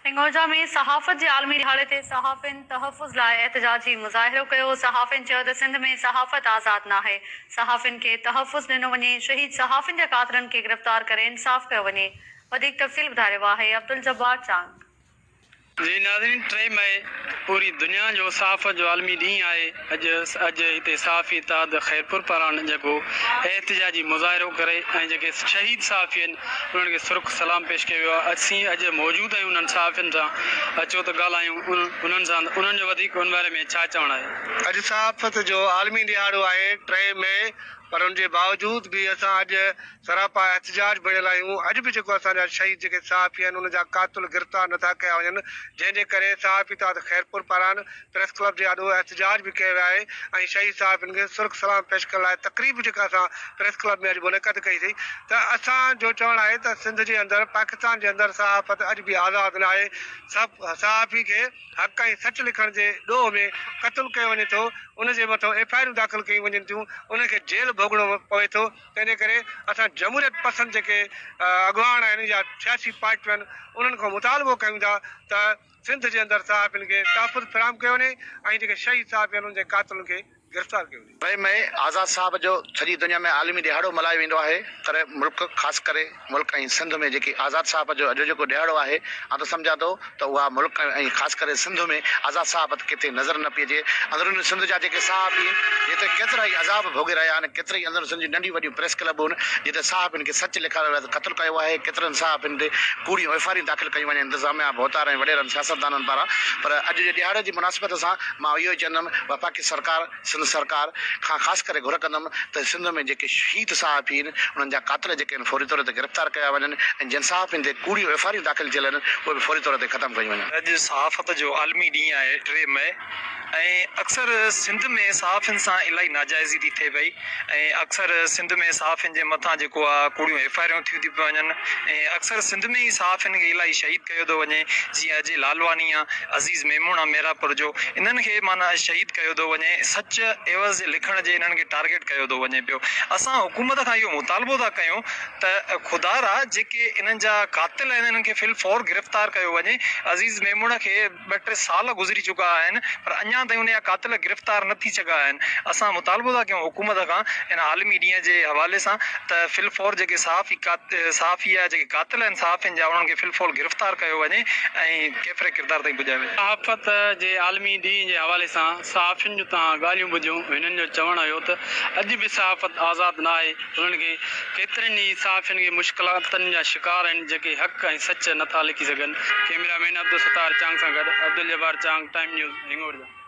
هنڱورجا ۾ صحافت جي عالمي ڏهاڙي تي صحافين تحفظ لاء احتجاجي مظاهرو ڪيو، صحافين چيو ته سنڌ ۾ صحافت آزاد ناهي، صحافين کي تحفظ ڏنو وڃي، شهيد صحافين جا قاتلن کي گرفتار ڪري انصاف ڪيو وڃي، وڌيڪ تفصيل ٻڌائي رهيو آهي عبدالجبار چانگ. جي ناظرين ٽي مئي پوري دنيا جو صحافت جو عالمي ڏينهن آهي اڄ اڄ هتي صحافي اتحاد خيرپور پاران جيڪو احتجاجي مظاهرو ڪري ۽ جيڪي شهيد صحافي آهن انهن کي سرخ سلام پيش ڪيو ويو آهي اسين اڄ موجود آهيون انهن صحافين سان اچو ته ڳالهايون انهن سان ته انهن جو وڌيڪ ان باري ۾ ڇا چوڻ آهي. اڄ صحافت جو عالمي ڏهاڙو آهي ٽي مئي پر ان جي باوجود به اسان اڄ سراپا احتجاج بڻيل آهيون اڄ به جيڪو اسان جا شهيد جيڪي صحافي آهن ان جا قاتل گرفتار نٿا ڪيا وڃن جنهن جي ڪري صحافي اتحاد خيرپور پاران پريس ڪلب جي آڏو احتجاج به ڪيو ويو آهي ۽ شهيد صحافين کي سرخ سلام پيش ڪرڻ لاء تقريب به جيڪا اسان پريس ڪلب ۾ اڄ منعقد ڪئي سي ته اسان جو چوڻ آهي ته سنڌ جي اندر پاڪستان جي اندر صحافت اڄ به آزاد ناهي سڀ صحافي کي حق ۽ سچ لکڻ جي ڏوهه ۾ قتل ڪيو وڃي ٿو ان جي مٿو ايف I آرون داخل ڪيون وڃن ٿيون ان کي جيل ڀوڳڻو پوي ٿو تنهن جي ڪري اسان جمهوريت پسند جيڪي اڳواڻ آهن يا سياسي پارٽيون آهن انهن کان مطالبو ڪيون ٿا ته سنڌ جي اندر صحافين کي تحفظ فراهم ڪيو وڃي ۽ جيڪي شهيد صحافي آهن انهن جي قاتلن کي گرفتار ڪيو وڃي. ٽي مئي آزاد صاحب جو سڄي دنيا ۾ عالمي ڏهاڙو ملهايو ويندو آهي پر ملڪ خاص ڪري ملڪ ۽ سنڌ ۾ جيڪي آزاد صاحب جو اڄ جيڪو ڏهاڙو آهي آئون ته سمجهان ٿو ته اها ملڪ ۽ خاص ڪري سنڌ ۾ آزاد صحافت ڪٿي نظر نه پئي اچي اندرون سنڌ جا جيڪي صحافي آهن جتي ڪيترا ئي عذاب ڀوڳي رهيا آهن ڪيترا ئي اندرون سنڌ جون ننڍيون وڏيون پريس ڪلبون جتي صحافين کي سچ لکارڻ لاء قتل ڪيو آهي، ڪيترن صحافين تي ڪوڙيون ايف آريون داخل ڪيون وڃن انتظاميا، ڀوتار ۽ وڏيرن سياستدانن پاران پر اڄ جي ڏهاڙي جي مناسبت سان مان اهو ئي چوندم وفاقي سرڪار، سنڌ سرڪار کان خاص ڪري گهر ڪندم ته سنڌ ۾ جيڪي شهيد صحافي آهن انهن جا قاتل جيڪي آهن فوري طور تي گرفتار ڪيا وڃن ۽ جن صحافين تي ڪوڙيون ايف آريون داخل ٿيل آهن اهي به فوري طور تي ختم ڪيون وڃن. اڄ صحافت جو عالمي ڏينهن آهي ٽي مئي ۽ اڪثر سنڌ ۾ صحافين سان الائي ناجائزي ٿي ٿئي پئي ۽ اڪثر سنڌ ۾ صحافين جي مٿان جيڪو آ ڪوڙيون ايف I آريون ٿيون ٿيون پيون وڃن ۽ اڪثر سنڌ ۾ ئي صحافين کي الائي شهيد ڪيو ٿو وڃي جيئن اجي لالواني آ عزيز ميمڻ آ ميراپور جو انهن کي معنيٰ شهيد ڪيو ٿو وڃي سچ عيوض جي لکڻ جي انهن کي ٽارگيٽ ڪيو ٿو وڃي پيو اسان حڪومت کان اهو مطالبو ٿا ڪيون ته خدارا جيڪي انهن جا قاتل آهن انهن کي في الفور گرفتار ڪيو وڃي عزيز ميمڻ کي ٻه ٽي سال گذري چڪا آهن پر اڃا تائين ان جا قاتل گرفتار نه ٿي سگهيا آهن اسان مطالبو ٿا ڪيون حڪومت کان ان عالمي ڏينهن جي حوالي سان ته في الفور جيڪي صحافي صحافي يا جيڪي قاتل آهن صحافين جا انهن کي في الفور گرفتار ڪيو وڃي ۽ ڪيفر ڪردار تائين پڄايو وڃي. صحافت جي عالمي ڏينهن جي حوالي سان صحافين جون توهان ڳالهيون ٻڌيون هنن جو چوڻ هيو ته اڄ به صحافت آزاد ناهي انهن کي ڪيترن ئي صحافين کي مشڪلاتن جا شڪار آهن جيڪي حق ۽ سچ نٿا لکي سگهن. ڪئميرا مين عبدالستار چانگ سان گڏ عبدالجبار چانگ ٽائيم نيوز هنڱورجا.